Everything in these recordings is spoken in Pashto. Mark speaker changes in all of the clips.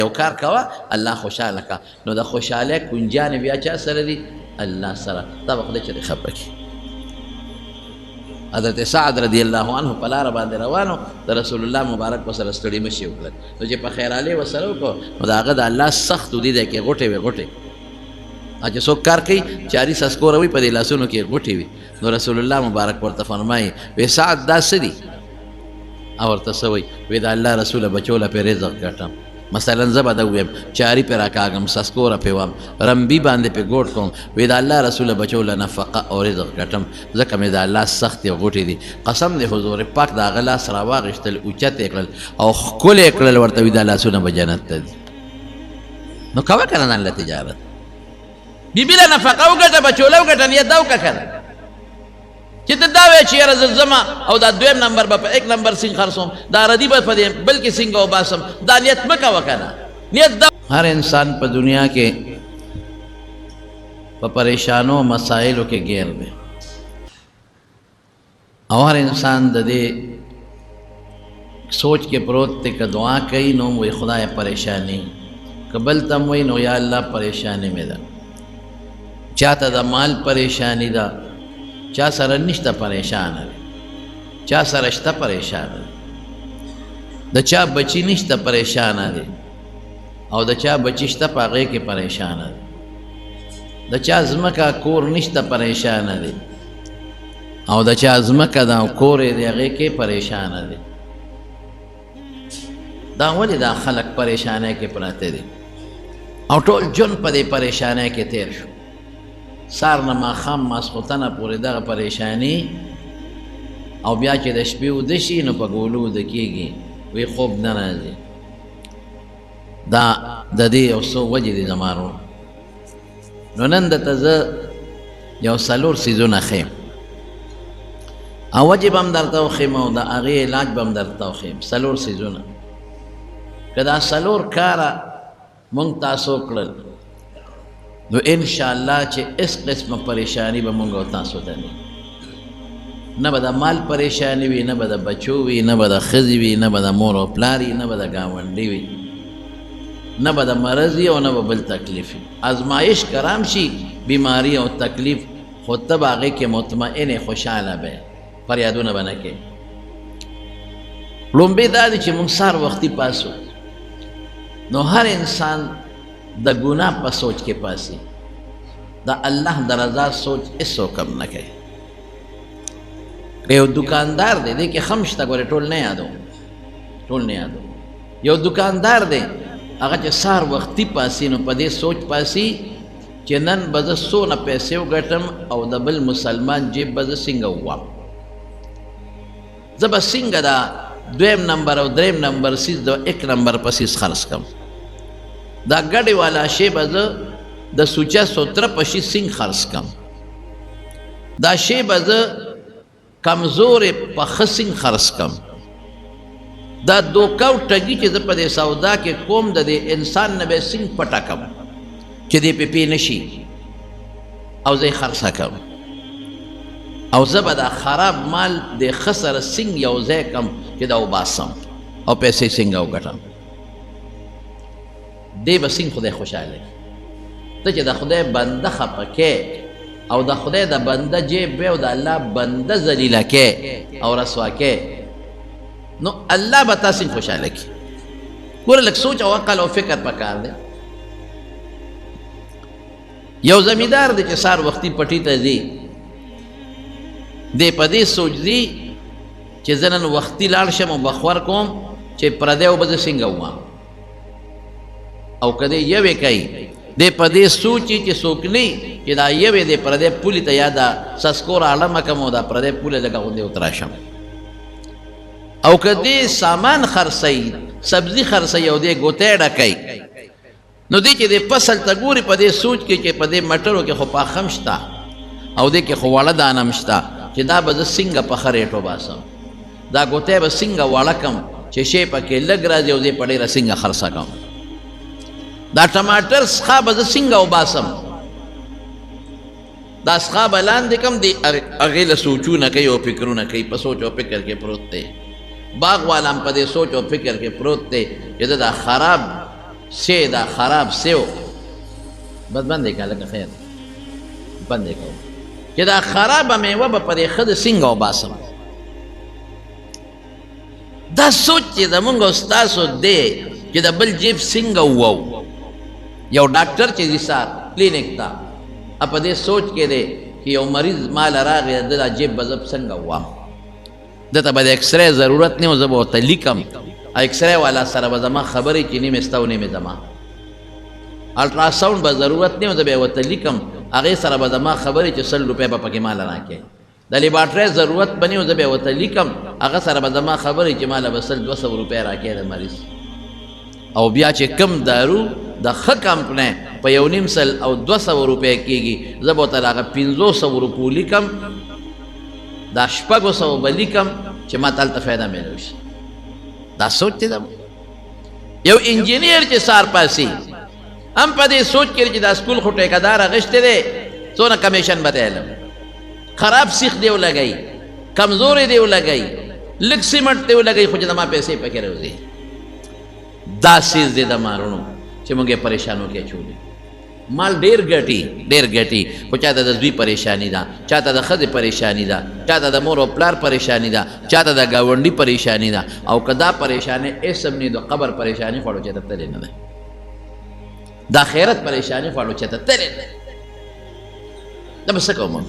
Speaker 1: یو کار کوه، الله خوشاله کا. نو د خوشحالۍ کنجانې بیا چا سره دي؟ الله سره. دا به خدای چېرې خفه کړي. حضرت سعد رضی الله عنه په لاره باندې روانو، د رسول الله مبارک ورسره ستړي مشي وکړل. نو چې په خیرالې ورسره وکړو، نو د هغه د الله سخت دي دی کې غوټې وې، غوټې چې څوک کار کوي چاري سسکوره وي، په دې لاسونو کې غوټې وي. نو رسول الله مبارک ورته فرمایي، وی سعد دا څه دي؟ او ورته څه وایي؟ وی د الله رسوله بچو له پې رزق ګټم. مثلا زه به دا ووایم چاري پې راکاږم، سسکوره پې وم، رمبي باندې پې ګوټ کوم. وی د الله رسوله بچو له نفقه او رزق ګټم، ځکه مې د الله سختې غوټې دي. قسم دی حضور پاک د هغه لاس راواغېستل، اوچت یې کړل او ښکل یې کړل، ورته وی دا لاسونه به جنت ته ځي. نو کوه که نه ځان له تجارت، بیبي له نفقه وګټه، بچو له وګټه، نیت دا وکړه که نه چې ته دا وایې چې یاره زه ځم او دا دویم نمبر به په ایک نمبر څنګه خرڅوم، دا ردي به په دې بل کې څنګه وباسم، دا نیت مه کوه که نه. نیت دا هر انسان په دنیا کې په پریشانو مسایلو کې ګیر دی، او هر انسان د دې سوچ کې پروت دی، که دعا کوي نو وایي خدای پریشانی، که بل ته هم وایي نو یا الله پریشانی مې ده. چاته د مال پریشانی ده، چا سره نشته پریشانه دی، چا سره شته پریشانه دی، د چا بچی نشته پریشانه دی، او د چا بچی شته په هغې کې پریشانه دی، د چا ځمکه کور نشته پریشانه دی، او د چا ځمکه ده او کور یې دی هغې کې پریشانه دی. دا ولې دا خلک پریشانۍ کې پراته دي او ټول ژوند په دې پریشانۍ کې تیر شو؟ سهار نه ماښام ماسخوتنه پورې دغه پریشانی، او بیا چې د شپې وده شي نو په ګولو وده کېږي، وی خوب نه راځي. دا د دې یو څو وجې دي زما ورور. نو نن درته زه یو څلور څیزونه ښیم، او وجې به هم درته وښیم او د هغې علاج به هم درته وښیم. څلور څیزونه که دا څلور کاره مونږ تاسو کړل نو انشاءالله چې هېڅ قسمه پریشانی به مونږ او تاسو ته نه، نه به د مال پریشانی وي، نه به د بچو وي، نه به د ښځې وي، نه به د مور او پلار وي، نه به د ګاونډي وي، نه به د مرض وي او نه به بل تکلیف وي. ازمایش کرام شي بیماری او تکلیف، خو ته به هغې کې مطمئن خوشحاله به، فریادونه به نه کوې. لومبی دا دی چې موږ سهار وختي پاسو، نو هر انسان د ګناه په سوچ کې پاسي، د الله د رضا سوچ هېڅوک هم نه کوي. یو دکاندار دی، دې کې خم شته، ګورې ټول نه یادو، ټول نه یادو. یو دکاندار دی، هغه چې سهار وختي پاسي نو په دې سوچ پاسي چې نن به زه څونه پیسې وګټم او د بل مسلمان جیب به زه څنګه ووام، زه به څنګه دا دویم نمبر او دریم نمبر څیز د ایک نمبر په څیز خرڅ کړم، دا ګډې والا شی به زه د سوچه سوتره په شي څنګه خرڅ کړم، دا شی به زه کمزورې په ښه څنګه خرڅ کړم، دا دوکه او ټګي چې زه په دې سودا کې کوم د دې انسان نه به یې څنګه پټه کړم چې دې پې پې نه شي او زه یې خرڅه کړم، او زه به دا خراب مال د ښه سره څنګه یو ځای کړم چې دا وباسم او پیسې څنګه وګټم. دې به څنګه خدای خوشحاله کړي؟ ته چې د خدای بنده خفه کې او د خدای د بنده جیب به او د الله بنده ذلیله کې او رسوا کې، نو الله به تاسو خوشحاله کړي. ګوره لږ سوچ او عقل او فکر پکار دی. یو زمیندار دی چې سهار وختي پټي ته ځي، دی په دې سوچ ځي چې زه نن وختي لاړ شم او بخور کوم چې پردی اوبه زه څنګه ووهم، او که دی یوې کوي دی په دې سوچ چې څوک نه چې دا یوې دی پردی پولې ته یا دا سسکور اړمه کړم او دا پردی پوله لږه غوندې وتراشم، او که دی سامان خرڅوي سبزي خرڅوي او دی ګوتی ډکوي، نو دی چې د فصل ته ګوري په دې سوچ کې چې په دې مټرو کې خو پاخه هم شته او دې کې خو وړه دانه هم شته چې دا به زه څنګه په ښه ریټ وباسم، دا ګوتی به څنګه وړه کړم چې شی پکې لږ راځي او زه یې په ډېره څنګه خرڅه کړم، دا ټماټر څخه به زه څنګه وباسم، دا څخه به لاندې کړم. دی هغې له سوچونه کوي او فکرونه کوي، په سوچ او فکر کې پروت دی. باغ والا هم په دې سوچ او فکر کې پروت دی چې زه دا خراب سې دا خراب سیو بس بند یې کړه، لکه خیر بند یې کړه چې دا خرابه میوه به په دې ښځې څنګه وباسم. دا سوچ چې زمونږ او ستاسو دی چې د بل جیب څنګه ووو. یو ډاکټر چې ځي سار کلینیک ته، په دې سوچ کې دی چې یو مریض مال راغی، د ده دا جیب به زه څنګه ووام، ده ته به د اکسری ضرورت نه و، زه به ورته لیکم، اکسری والا سره به زما خبرې چې نیمې ستا او نیمې زما، الټراساونډ به ضرورت نه و، زه به یې ورته لیکم، هغې سره به زما خبرې چې 100 روپۍ به پکې ماله راکړې، د لیبارټرۍ ضرورت به نه و، زه به یې ورته لیکم، هغه سره به زما خبرې چې ماله به 100 200 روپۍ راکړې د مریض. او بیا چې کم دارو د ښه کمپنۍ په 150 او 200 روپۍ کېږي، زه به ورته هغه 500 روپو لیکم، دا 600 به لیکم چې ما ته هلته فایده میلو شي. دا سوچ دی زموږ. یو انجینیر چې سار پاسي هم په دې سوچ کې چې دا سکول خو ټیکهدار اخیستی دی، څونه کمیشن به دی علم، خراب سیخ دی ولګوي، کمزوری دی ولګوي، لږ سیمنټ دی ولګوي، خو چې زما پیسې پکې راوځي. دا څیز دی د مارونو چې موږ یې پریشانو کې اچولي. مال ډېر ګټي، ډېر ګټي، خو چاته د زوی پریشانی ده، چاته د ښځې پریشانی ده، چاته د مور او پلار پریشانی ده، چاته د ګاونډي پریشانی ده. او که دا پریشانی هېڅ هم نه، د قبر پریشانی خو چاته تللی نه ده، د آخرت پریشانی خو چاته تللی نه ده. دا به څه کوو موږ؟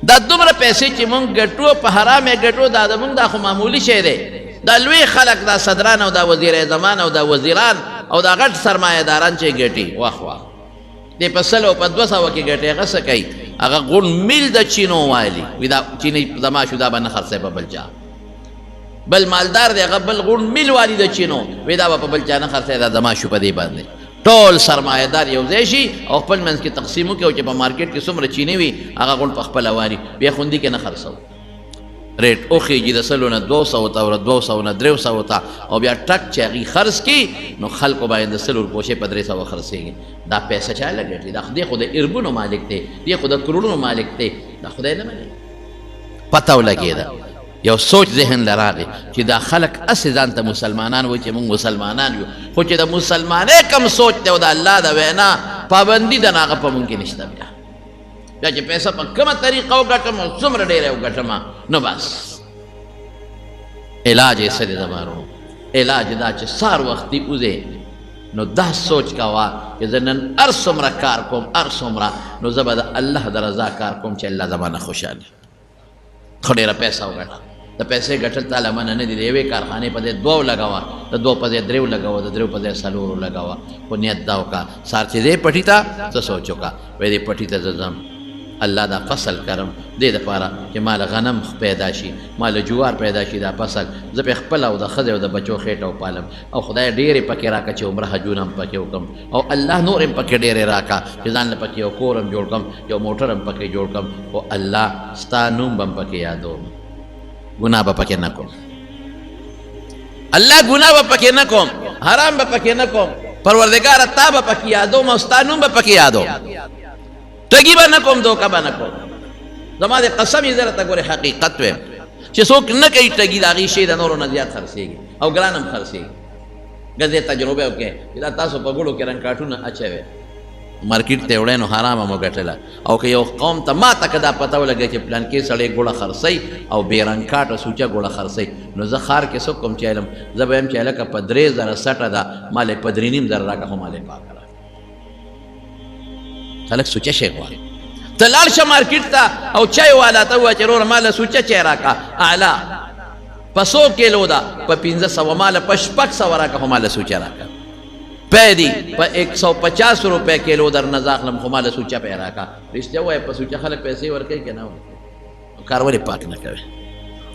Speaker 1: دا دومره پیسې چې موږ ګټو په حرام یې ګټو، دا زموږ دا خو معمولي شی دی. دا لوی خلک، دا صدران او دا وزیر اعظمان او دا وزیران او دا غټ سرمایه داران چې ګټي، واخ واخ دې په 100 او په 200 کې ګټي، هغه څه کوي؟ هغه غون میل د چینو والي وي، دا چینی زما شو، دا به نه خرڅوي په بل چا. بل مالدار دی، هغه بل غون میل والي د چینو وي، دا به په بل چا نه خرڅوي، دا زما شو. په دې باندې ټول سرمایه دار یو ځای شي او خپل منځ کې تقسیم وکړي، او چې په مارکیټ کې څومره چینی وي هغه غون په خپله والي، بیا خوندي کې نه خرڅوو. ریټ وخېږي د 100 نه 200 ته او د 200 نه 300 ته، او بیا ټک چې هغوی خرڅ کړي نو خلکو باندې د 100 روپو شی په 300 خرڅېږي. دا پیسه چا له ګټي؟ دا دی خو د اربونو مالک دی، دی خو د کروړونو مالک دی، دا خدای نه مني. پته ولګېده، یو سوچ ذهن له راغی چې دا خلک هسې ځان ته مسلمانان وایي چې موږ مسلمانان یو، خو چې د مسلمانۍ کوم سوچ دی او د الله د وینا پابندي ده، نو هغه په موږ کې نشته. بیا چې پیسه په کومه طریقه وګټم او څومره ډېره وګټم، نو بس علاج یې څه دی زما وروڼو؟ علاج دا چې سهار وختي وځې، نو دا سوچ کوه چې زه نن هر څومره کار کوم، هر څومره، نو زه به د الله د رضا کار کوم چې الله زما نه خوشحاله. خو ډېره پیسه وګټه، د پیسې ګټل تا له منع نه دي. د یوې کارخانې په ځای 2 لګوه، د 2 په ځای 3 لګوه، د 3 په ځای 4 لګوه، خو نیت دا وکړه سهار چې ځې پټي ته څه سوچ وکړه، وایي دې پټي ته زه ځم، الله دا فصل کرم دې دپاره چې ما له غنم پیدا شي، ما له جوار پیدا شي، دا فصل زه پرې خپله او د ښځې او د بچو خېټه وپالم، او خدای ډېرې پکې راکړه چې عمره حجونه هم پکې وکړم، او الله نور هم پکې ډېرې راکړه چې ځان له پکې یو کور هم جوړ کړم، یو موټر هم پکې جوړ کړم، خو الله ستا نوم به هم پکې یادوم، ګناه به پکې نه کوم، الله ګناه به پکې نه کوم، حرام به پکې نه کوم، پروردګاره تا به پکې یادوم او ستا نوم به پکې یادوم، ټګي به نه کوم، دوکه به نه کوم. زما د قسم یې زه درته ګورې حقیقت وایم چې څوک نه کوي ټګي، د هغې شی د نورو نه زیات خرڅېږي او ګران هم خرڅېږي. ګزې تجربه وکړئ چې دا تاسو په ګوړو کې رنګکاټونه اچوئ، مارکیټ ته وړئ، نو حرامه مو ګټله. او که یو قوم ته ما ته که دا پته ولګي چې پلانکې سړی ګوړه خرڅوي او بې رنګکاټه سوچه ګوړه خرڅوي، نو زه ښار کې څه کوم چې علم، زه به وایم چې هلکه په 3000 سټه ده، ما له یې په 3500 راکړه، خو ما له یې پاکه راکړه. خلک سوچه شی غواړي. ته لاړ شه مارکیټ ته او چای والا ته ووایه چې وروره ما له سوچه چای راکړه، اعلی په څو کیلو ده، په 500، ما له په 600 راکړه، خو ما له سوچه راکړه. پی دی په 150 روپۍ کیلو در نه زه اخلم، خو ما له سوچه پی راکړه. رښتیا ووایه، په سوچه خلک پیسې ورکوي که نه ورکوي؟ کار ولې پاک نه کوي؟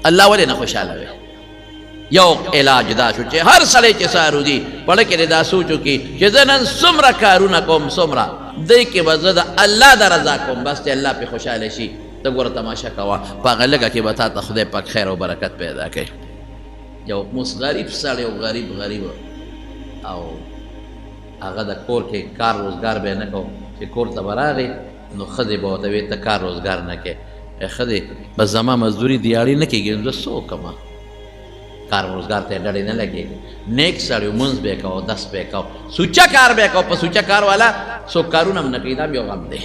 Speaker 1: الله ولې نه خوشحاله وي؟ یو علاج دا شو چې هر سړی چې سهار وځي په زړه کې دې دا سوچ وکړي چې زه نن څومره کارونه کوم، څومره دې کې به زه د الله د رضا کوم، بس چې الله پرې خوشحاله شي. ته ګوره تماشه کوه، په هغه لږه کې به تا ته خدای پاک خیر او برکت پیدا کوي. یو مس غریب سړی و، غریب غریب، او هغه د کور کې کار روزګار به یې نه کو، چې کور ته به راغی نو ښځې به ورته ویل ته کار روزګار نه کوې. ای ښځې، بس زما مزدوري دیاړي نه کېږي، نو زه څه وکړم؟ کار روزګار ته ډډې نه لګېږي. نیک سړی مونځ به یې کوه، اودس به یې کوه، سوچه کار به یې کوه. په سوچه کار والا څوک کارونه هم نه کوي، دا هم یو غم دی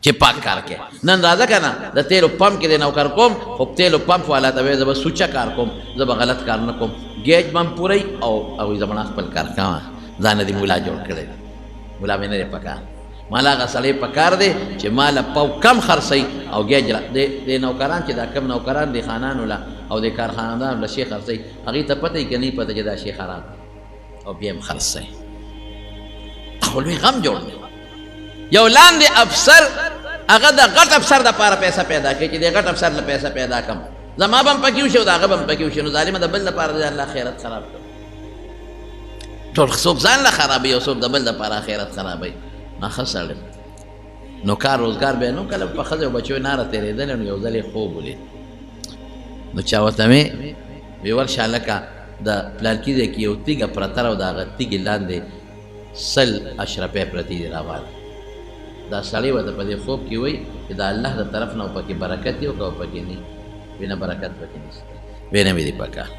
Speaker 1: چې پاک کار کوې. نن راځه که نه د تیلو پمپ کې د نوکر کوم، خو تیلو پمپ والا ته وایي زه به سوچه کار کوم، زه به غلط کار نه کوم، ګیج به هم پوره او هغوی زما خپل کار کوه. ځان دې مولا جوړ کړی دی، مولا مې نه دی پکار. مالا هغه سړی پکار دی چې ما له پاو کم خرڅوي او ګیج را د نوکران چې دا کم نوکران دي خانانو له او د کارخانهدارو له شی خرڅوي، هغوی ته پته وي که نه پته چې دا شی خراب دی او بیا هم خرڅوي. خو لوی غم جوړ دی. یو لاندې افسر هغه د غټ افسر دپاره پیسه پیدا کوي چې د غټ افسر له پیسه پیدا کړم، زما به هم پکې وشي او د هغه به هم پکې وشي. نو ظالمه د بل دپاره د الله خیرت خراب کړ. ټول څوک ځان له خرابوي او څوک د بل دپاره خیرت خرابوي. نه ښه سړی نو کار روزګار به نو کله په ښځې او بچیو ناره تېرېدلی. نو یو ځل یې خوب ولید، نو چا ورته مې وی ورشه هلکه د پلانکي ځای کې یو تیږه پرته ده او د هغه تیږې لاندې 100 اشرفۍ پرتې دي، راواله. دا سړی ورته په دې خوب کې وایي چې د الله د طرف نه پکې برکت یې وکړه او پکې نه وي، نه برکت پکې نشته، وی نه مې دي پکار.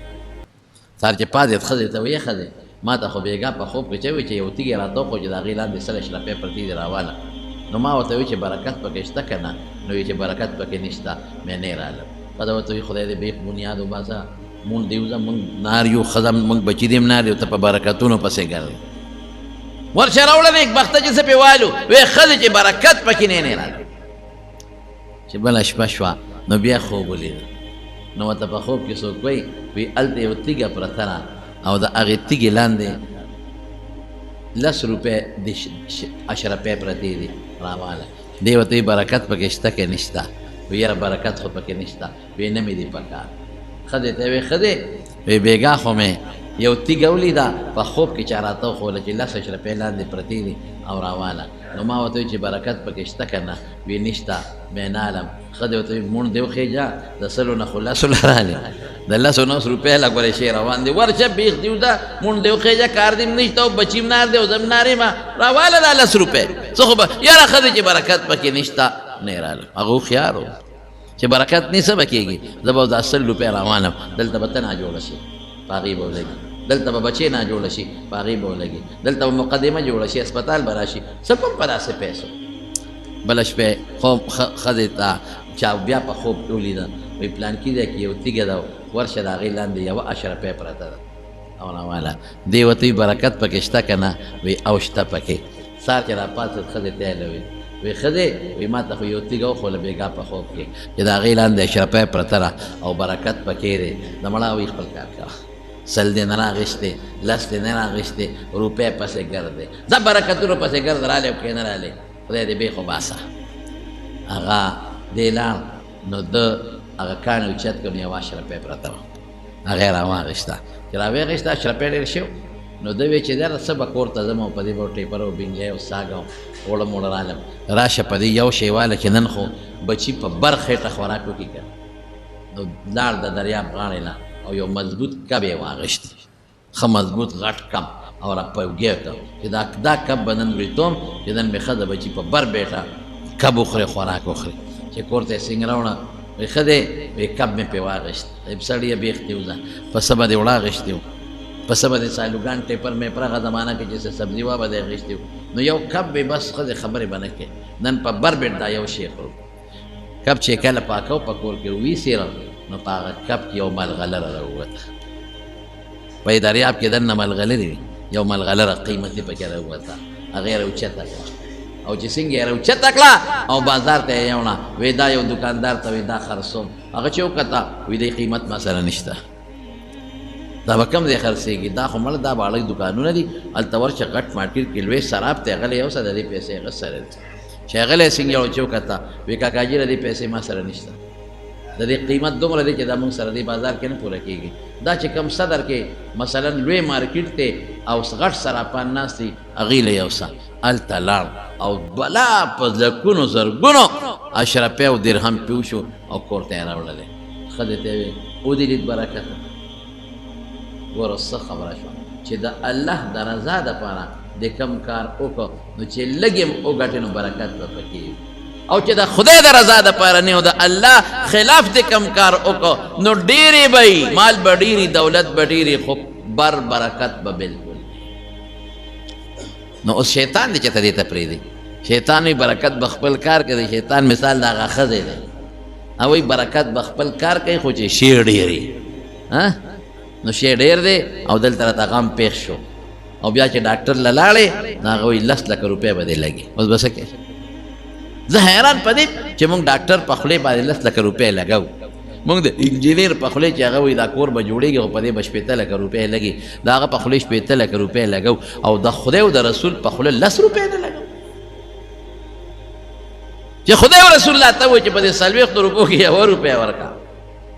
Speaker 1: سهار چې پاڅېد ښځې ته وایي ښځې ما ته خو بېګا په خوب کې چا وویل چې یو تیږې راته وښوه چې د هغې لاندې 100 اشرفۍ پرتې دي، راواله. نو ما ورته وویل چې برکت پکې شته که نه؟ نو وایي چې برکت پکې نشته، مې نه رالم. ښځه ورته وایي خدای دې بېخ بنیاد وباسه، مونږ دې وځه، مونږ نار یو، ښځه مونږ بچي دې هم نار یو، ته په برکتونو پسې ګرځې. ورشه راوړه نېکبخته چې څه پې والو. وایي ښځې چې برکت پکې نه نه رالم. چې بله شپه شوه نو بیا خوب ولید، نو ورته په خوب کې څوک وایي وایي هلته یو تیږه پرته ده او د هغې تیږې لاندې 10 روپۍ اشرفۍ پرتې دي، راواله. دی ورته وایي برکت پکې شته که نشته؟ وایي یاره برکت خو پکې نشته. وایي نه مې دي پکار. ښځې ته وایي ښځې وایي بېګا خو مې یو تیږه ولیده په خوب کې چا راته وښوله چې 10 اشرفۍ لاندې پرتې دي او راواله. نو ما ورته وویل چې برکت پکې شته که نه؟ وایي نشته. مې نه علم. ښځې ورته وویل مونږ دې وخېژه، د 100 نه خو 10 له رالې، د 10 نه اوس روپۍ له ګورې شی روان دی، ورشه بېخ دې وځه، مونږ دې وخېژه، کار دې هم نشته او بچي هم نار دی او زه هم نار یم، راواله دا 10 روپۍ. څه خو به یاره ښځې چې برکت پکې نشته نه یې رالم. هغه هوښیار و چې برکت نه څه به کېږي، زه به دا 100 روپۍ روانم، دلته به ته ناجوړه شې په هغې به ولګي، دلته به بچې ناجوړه شي په هغې به ولګي، دلته به مقدمه جوړه شي، هسپتال به راشي، څه کوم په داسې پیسو. بله شپه خوب ښځې ته چا بیا په خوب کې ولیده، وایي پلانکي ځای کې یو تیږه ده، ورشه د هغې لاندې یوه اشرفۍ پرته ده او راواله. دی ورته وایي برکت پکې شته که نه؟ وایي او شته پکې. سهار چې راپاڅېد ښځې ته یې وویل، وایي ښځې وایي ما ته خو یو تیږه وښوله بېګا په خوب کې چې د هغې لاندې اشرفۍ پرته ده او برکت پکې دی. د مړه وایي خپل کار کوه، 100 دې نه راغېستې، 10 دې نه راغېستې، روپۍ پسې ګرځې، ځه برکتونو پسې ګرځه، رالې او که نه رالې خدای دې بېخ وباسه. هغه دی لاړ، نو ده هغه کاڼی اوچت کړ، نو یوه اشرفۍ پرته وه، هغه یې راواخېسته. چې راویې اشرفۍ ډېر شی و، نو ده ویې چې یاره څه به کور ته ځم او په دې به ټیپر او بینګی او ساګ او اوړه موړه رالم، راشه په دې یو شی واله چې نن خو بچي په بر خېټه خوراک وکړي که نه. نو لاړ د دریاب غاړې له او یو مضبوط کب یې واغېست، ښه مضبوط غټ کب، او را په اوږې کړ چې دا کب به نن وریتوم چې نن مې ښځه بچي په بر بېټه کب وخوري، خوراک وخوري. چې کور ته یې څنګه راوړه، وایي ښه دی، وایي کب مې پرې واغېست. وایي سړیه بېخ دې وځه، په څه به دې وړه اخیستې و، په څه به دې سالوګان ټیپر مې پر هغه زمانه کې چې څه سبزي وه به دې اخیستې و. نو یو کب وي بس، ښځې خبرې به نه کوې، نن په بر بېټ دا یو شی خورو. کب چې کله پاکو په کور کې ویسیره، نو په هغه کب کې یو ملغلره راووته. په دریاب کې دننه ملغلرې وي، یو ملغلره قیمتي پکې راووته، هغه یې راوچته کړه. او چې څنګه یې راوچته کړه او بازار ته یې یوړه، وایي دا یو دکاندار ته وایي دا خرڅوم. هغه چې وکته وایي دې قیمت ما سره نشته، دا به کوم ځای خرڅېږي، دا خو مړه دا باړه دوکانونه دي، هلته ورشه غټ مارکیټ کې لوی سراب دی، هغه له یو څه د دې پیسې هغه سره دي. چې هغه له څنګه یو چې وکته وایي کاکا جي د دې پیسې ما سره نشته، د دې قیمت دومره دی چې دا موږ سره دې بازار کې نه پوره کېږي. دا چې کوم صدر کې مثلا لوی مارکیټ دی او غټ سراپان ناست دي، هغې له یو څه هلته لاړ او بلا په لکونو زرګونو اشرفۍ او درهم پې وشو او کور ته یې راوړلې. ښځې ته یې وویل ودې لید برکت. ګوره څه خبره شوه چې د الله د رضا دپاره د کم کار وکړو، نو چې لږ یې هم وګټې نو برکت به پکې وي. او چې د خدای د رضا دپاره نه او د الله خلاف دې کوم کار وکړو نو ډېرې به وي، مال به ډېري، دولت به ډېري، خو بر برکت به بالکل. نو اوس شیطان دې چېرته دې ته پرېږدي؟ شیطان وایي برکت به خپل کار کوي. شیطان مثال د هغه ښځې دی، هغه وایي برکت به خپل کار کوي خو چې شی ډېر وي. نو شی ډېر دی او دلته راته غم پېښ شو، او بیا چې ډاکټر له لاړې نو هغه وایي 10 لکه روپۍ به دې لګي. اوس به څه کوې؟ زه حیران په دې چې موږ ډاکټر په خولې باندې 10 لکه روپۍ لګوو، موږ د انجینر په خولې چې هغه وایي دا کور به جوړېږي خو په دې به 60 لکه روپۍ لګي، د هغه په خولې 60 لکه روپۍ لګوو، او د خدای او د رسول په خوله 10 روپۍ نه لګوو. چې خدای او رسول الله ته وایي چې په دې 40 روپو کې 1 روپۍ ورکړه،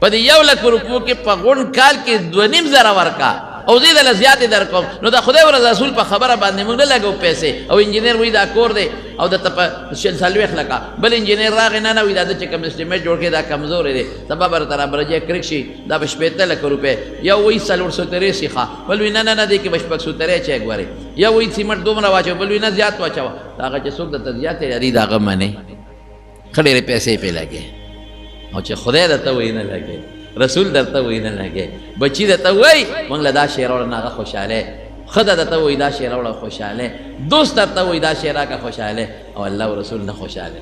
Speaker 1: په دې 1 لک روپو کې په غونډ کال کې 2.5 زره ورکړه او زه دله زیاتې درکوم، نو د خدای او رسول په خبره باندې موږ نه لګوو پیسې. او انجینر وایي دا کور دی او درته په 40 لکه، بل انجینر راغی نه نه وایي دا ده چې کوم اسټیمیټ جوړ کړی دا کمزوری دی، سبا به راته رابرجی کرک شي، دا به 60 لکه روپۍ. یو وایي 4 سوترې سیخه، بل وایي نه نه نه دې کې به 6 سوترې اچوې ګورې، یو وایي سیمټ دومره واچوه، بل وایي نه زیات واچوه. هغه چې څوک درته زیاتې لري د هغه منې، ښه ډېرې پیسې پرې لګې. او چې خدای درته وایي نه لګې، رسول درته وایي نه لګې، بچي درته وایي موږ له دا شی راوړه نو هغه خوشحالی، ښځه درته وایي دا شی راوړه خوشحالی، دوست درته وایي دا شی راکړه خوشحالی، او الله او رسول نه خوشحالی.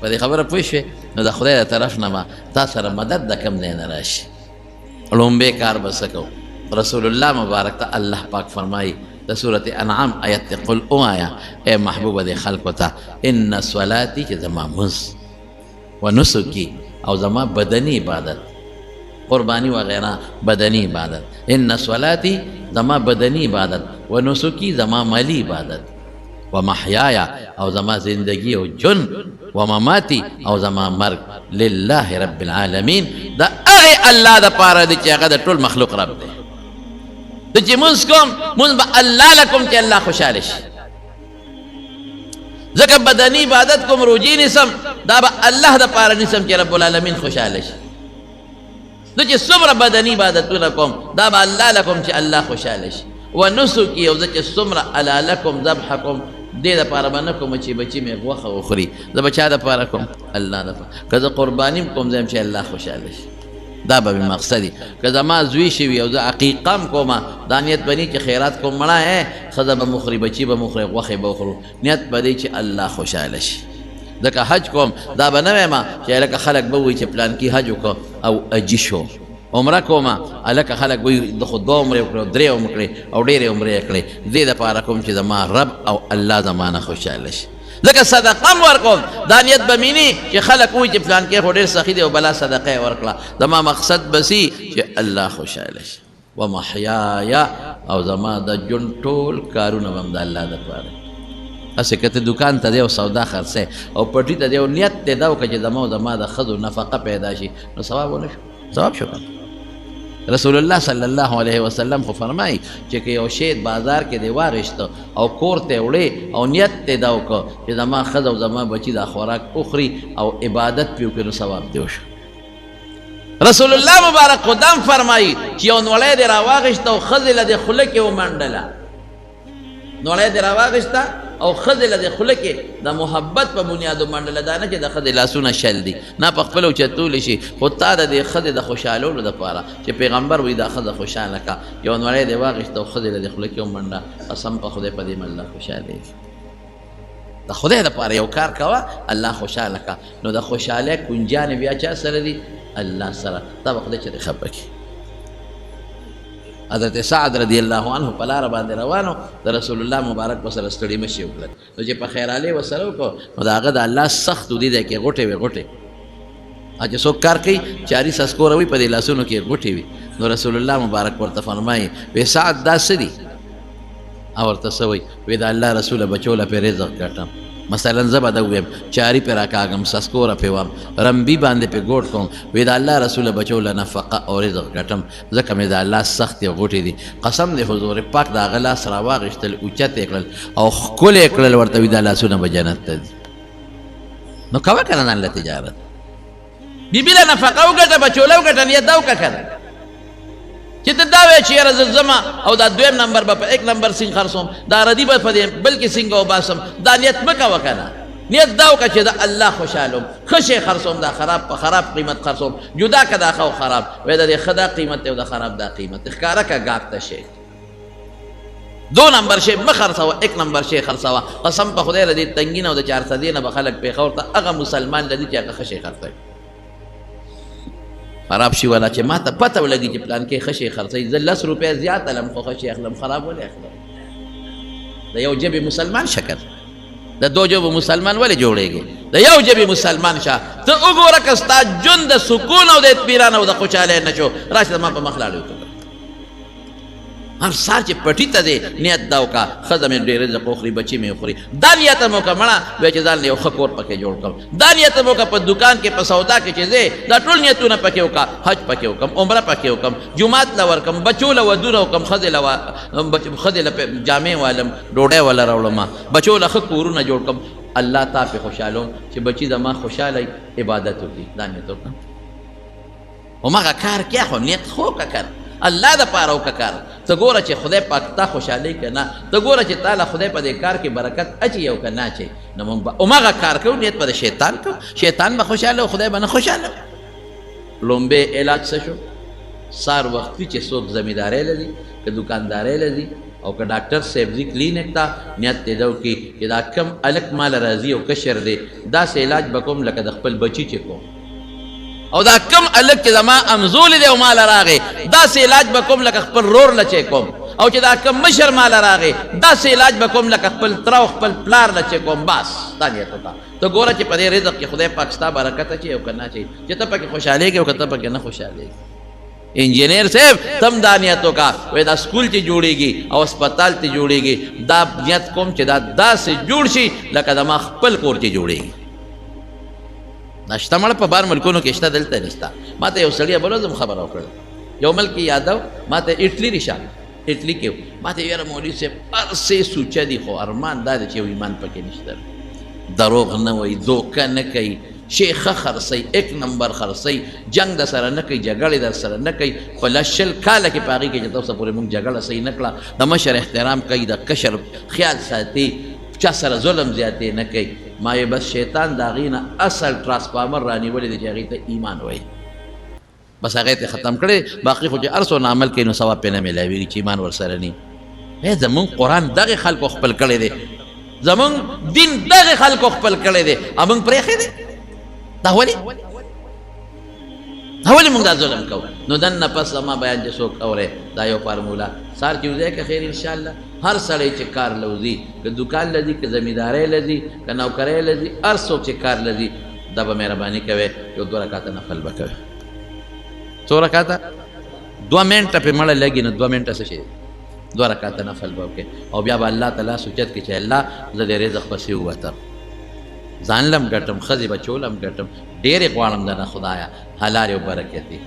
Speaker 1: په دې خبره پوه شوې؟ نو د خدای د طرف نه به تا سره مدد د کوم ځای نه راشي. ړومبی کار به څه کوو؟ رسول الله مبارک ته الله پاک فرمایي د سورة انعام آیت دی، قل ووایه ای محبوبه دې خلکو ته، ان صلاتي چې زما مونځ و نسکي او زما بدني عبادت، قرباني وغیره بدني عبادت، ان صلاتي زما بدني عبادت، و نسکي زما مالي عبادت، و محیایا او زما زندگی او ژوند، و مماتي او زما مرګ، لله رب العالمین د هغې الله دپاره دی چې هغه د ټول مخلوق رب دی. زه چې مونځ کوم مونځ به الله له کوم چې الله خوشحاله شي، ځکه بدني عبادت کوم، روژې نیسم، دا به الله دپاره نیسم چې رب العالمین خوشحاله شي. زه چې څومره بدني عبادتونه کوم دا به الله له کوم چې الله خوشحاله شي. و نسکي او زه چې څومره حلاله کوم، ذبح کوم، دې دپاره به نه کوم چې بچي مې غوښه وخوري، زه به چا دپاره کوم؟ الله دپاره. که زه قرباني هم کوم زه هم چې الله خوشحاله شي، دا به مې مقصد وي. که زما زوی شوي او زه عقیقه هم کوم، دا نیت به نه چې خیرات کوم مړه ښځه به مو خوري، بچي به مو خوري، غوښې به وخورو، نیت به دی چې الله خوشحاله شي. ځکه حج کوم دا به نه وایم چې هلکه خلک به وایي چې پلانکي حج وکړو او اجي شو، عمره کوم هلکه خلک وایي ده خو 2 عمرې وکړې او 3 عمرې کړې او ډېرې عمرې یې کړې، دې دپاره کوم چې زما رب او الله زما نه خوشحاله شي. ځکه صدقه هم ورکوم دا نیت به مې نه چې خلک وایي چې پلانکی خو ډېر سخي دی او بلا صدقه یې ورکړه، زما مقصد به سي چې الله خوشحاله شي. ومحیایا او زما د ژوند ټول کارونه به هم د الله دپاره. هسې که ته دوکان ته دی او سودا خرڅوې او پټي ته دی او نیت دې دا وکړه چې زما او زما د ښځو نفقه پیدا شي، نو ثواب ونه شو؟ ثواب شو که رسول الله صلی الله علیه وسلم خو فرمایي چې که یو شی بازار کې دی واغېسته او کور ته وړې او نیت دې دا وکړ چې زما ښځه او زما بچي دا خوراک وخوري او عبادت پرې وکړي، نو ثواب دې وشو. رسول الله مبارک خو دا هم فرمایي چې یو نوړی دې راواغېسته او ښځې له دې خوله کې ومنډله، نوړی دې راواغېسته او ښځې له دې خوله کې د محبت په بنیاد ومنډله، دا نه چې د ښځې لاسونه شل دي، نه په خپله اوچتولی شي، خو تا د دې ښځې د خوشحالولو دپاره چې پیغمبر وایي دا ښځه خوشحاله کړه، یو نوړی دې واغېسته او ښځې له دې خوله کې ومنډه، قسم په خدای په دې الله خوشحالېږي. د خدای دپاره یو کار کوه الله خوشحاله کړه، نو د خوشحالۍ کنجانې بیا چا سره دي؟ الله سره. تا به خدای چېرې خفه کړي. حضرت سعد رضی الله عنه په لاره باندې روانو، د رسول الله مبارک ورسره ستړي مشي وکړل، نو چې په خیرالې ورسره وکړو نو د هغه د الله سخت دي دی کې غوټې وې غوټې، چې څوک کار کوي چاري سسکوره وي په دې لاسونو کې غوټې وي. نو رسول الله مبارک ورته فرمایي وی سعد دا څه دي؟ او ورته څه وایي؟ وی د الله رسوله بچو له پې رزق ګټم، مثلا زه به دا ووایم چاري پې راکاږم، سسکوره پې وم، رمبي باندې پې ګوټ کوم، وی د الله رسوله بچو له نفقه او رزق ګټم، ځکه مې د الله سختې غوټې دي. قسم دی حضور پاک د هغه لاس راواغېستل، اوچت یې کړل او ښکل یې کړل، ورته وی دا لاسونه به جنت ته ځي. نو کوه که نه ځان له تجارت، بیبي له نفقه وګټه، بچو له وګټه، نیت دا وکړه که نه چې ته دا وایې چې یاره زه ځم او دا دویم نمبر به په 1 نمبر سینګ خرڅوم، دا ردي به په دې بل کې سینګ وباسم، دا نیت مه کوه که نه. نیت دا وکړه چې د الله خوشحالوم، ښه شی خرڅوم، دا خراب په خراب قیمت خرڅوم، جدا که دا ښه او خراب، وایي د دې ښه دا قیمت دی او د خراب دا قیمت دی، ښکاره که ګاک ته شی. دو نمبر شی مه خرڅوه، ایک نمبر شی خرڅوه. قسم په خدای له دې تنګي نه او د چارسدې نه به خلک پېښور ته هغه مسلمان لري چې هغه ښه شی خرڅوي. خراب شي والا چې ماته پته ولګي چې پلان کې ښه شی خرڅوي، زه لس روپۍ زیات الم خو ښه شی اخلم، خراب ولې اخلم؟ د یو ژبې مسلمان شکل د دو ژبو مسلمان ولې جوړېږي؟ د یو ژبې مسلمان شه، ته وګوره که ستا ژوند د سکون او د اطمینان او د خوشحالۍ نه شو، راشه زما په مخ لاړې وکړه. هر سهار چې پټي ته ځې نیت دا وکړه، ښځه مې ډېر رزق وخوري، بچي مې وخوري، دا نیت هم وکړه مړه وایي چې ځان له یو ښه کور پکې جوړ کړم، دا نیت هم وکړه په دوکان کې په سودا کې چې ځې دا ټول نیتونه پکې وکړه، حج پکې وکړم، عمره پکې وکړم، جومات له ورکړم، بچو له ودونه وکړم، ښځې له جامې والم، ډوډۍ وله راوړم، بچو له ښه کورونه جوړ کړم، الله تا پې خوشحالوم چې بچي زما خوشحاله عبادت وکړي، دا نیت وکړه. هماغه کار کې خو نیت خو وکړه که الله د پاره وکړه کار، ته ګوره چې خدای پاک تا خوشحالوي که نه، ته ګوره چې تا له خدای په دې کار کې برکت اچي او که نه اچي. نو موږ به هماغه کار کوو، نیت به د شیطان کوو، شیطان به خوشحاله او خدای به نه خوشحاله. لومبی علاج څه شو؟ سار وختي چې څوک زمیندارۍ له ځي، که دوکاندارۍ له ځي او که ډاکټر صاحب ځي کلینیک ته، نیت دې دا وکړي چې دا کم هلک ماله راځي او کشر دی، داسې علاج به کوم لکه د خپل بچي چې کوم، او دا کم هلک چې زما امزولی دی او ماله راغی، داسې علاج به کوم لکه خپل رور له چې کوم، او چې دا کم مشر ماله راغی، داسې علاج به کوم لکه خپل تره او خپل پلار له چې کوم. بس دا نیت وکړه، ته ګوره چې په دې رزق کې خدای پاک ستا برکت اچوي او که نه اچوي، چې ته پکې خوشحالېږې او که ته پکې نه خوشحالېږې. انجنیر صاحب تم دا نیت وکړه، وایي دا سکول چې جوړېږي او هسپتال چې جوړېږي، دا نیت کوم چې دا داسې جوړ شي لکه د ما خپل کور چې جوړېږي. دا شته مړه په بار ملکونو کې شته، دلته نشته. ما ته یو سړي بل ورځ هم خبره وکړه، یو ملک کې یادو، ما ته اټلي رشه، اټلي کې ما ته یاره مولوي صاحب هر څه سوچه دي، خو ارمان دا دی چې یو ایمان پکې نشته، دروغ نه وایي، دوکه نه کوي، شی ښه خرڅوي، ایک نمبر خرڅوي، جنګ در سره نه کوي، جګړې در سره نه کوي. په لس شل کاله کې په هغې کې چې تر اوسه پورې موږ جګړه صحیح نه کړه، د مشر احترام کوي، د کشر خیال ساتي، چا سره ظلم زیاتی نه کوي. ما یې بس شیطان د هغې نه اصل ترانسفارمر رانیولی دی چې هغې ته ایمان وایي، بس هغه ته ختم کړي، باقي خو چې هر څونه عمل کوي نو ثواب پرې نه میلاویږي چې ایمان ورسره نه. زمونږ قرآن دغې خلکو خپل کړی دی، زمونږ دین دغې خلکو خپل کړی دی، او موږ پرېښی دی. دا ولې؟ دا ولې موږ دا ظلم کوو؟ نو دننه پس زما بیان چې څوک اوري، دا یو فارموله سهار چې وځی که خیر انشاءالله، هر سړی چې کار له وځي، که دوکان له ځي، که زمیندارۍ له ځي، که نوکرۍ له ځي، هر څوک چې کار له ځي، دا به مهرباني کوي یو دوه رکعته نفل به کوي. څو رکعته؟ 2 منټه پې مړه لګي، نو 2 منټه څه شی؟ 2 رکعته نفل به وکړي، او بیا به الله ته لاس اوچت کړي چې الله زه د رزق پسې ووتم، ځان لم ګټم، ښځې بچو لم ګټم، ډېرې غواړم درنه خدایه حلالې او برکتې،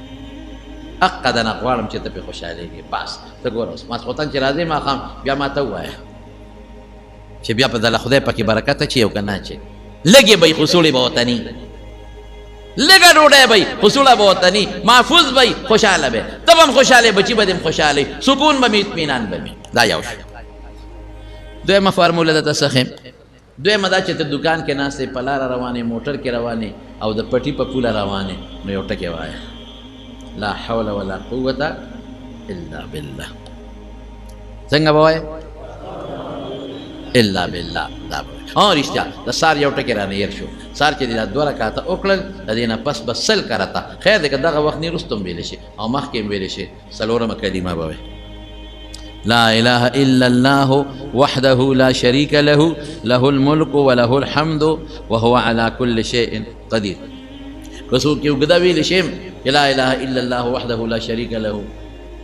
Speaker 1: حقه درنه غواړم چې ته پې خوشحالېږې. بس ته ګوره اوس ماسخوتن چې راځې ماښام بیا ما ته ووایه چې بیا په دله خدای پکې برکت اچي او که نه اچي. لږې به وي خو سوړې به ورته نه، لږه ډوډۍ به وي خو سوړه به ورته نه، محفوظ به وي، خوشحاله به، ته به هم خوشحاله، بچي به دې هم خوشحاله وي، سکون به مې، اطمینان به مې. دا یو شی. دویمه فارموله درته څه ښیم؟ دویمه دا چې ته دوکان کې ناست یې، په لاره روان یې، موټر کې روان یې او د پټي په پوله روان یې، نو یو ټکی وایه، لا حول ولا قوة الا بالله. څنګه به وایې؟ الا بالله. دا به وایې. ها رښتیا د سار یو ټکی رانه هېر شو. سار چې دې دا 2 رکعته وکړل، د دې نه پس به 100 کرته، خیر دی که دغه وخت نه وروسته هم ویلی شي او مخکې هم ویلی شي، څلورمه کلمه به وایې، لا اله الا الله وحده لا شريك له، له الملك وله الحمد وهو على كل شيء قدير. که څوک یې اوږده ویلی شي چې لا اله الا الله وحده لا شريك له،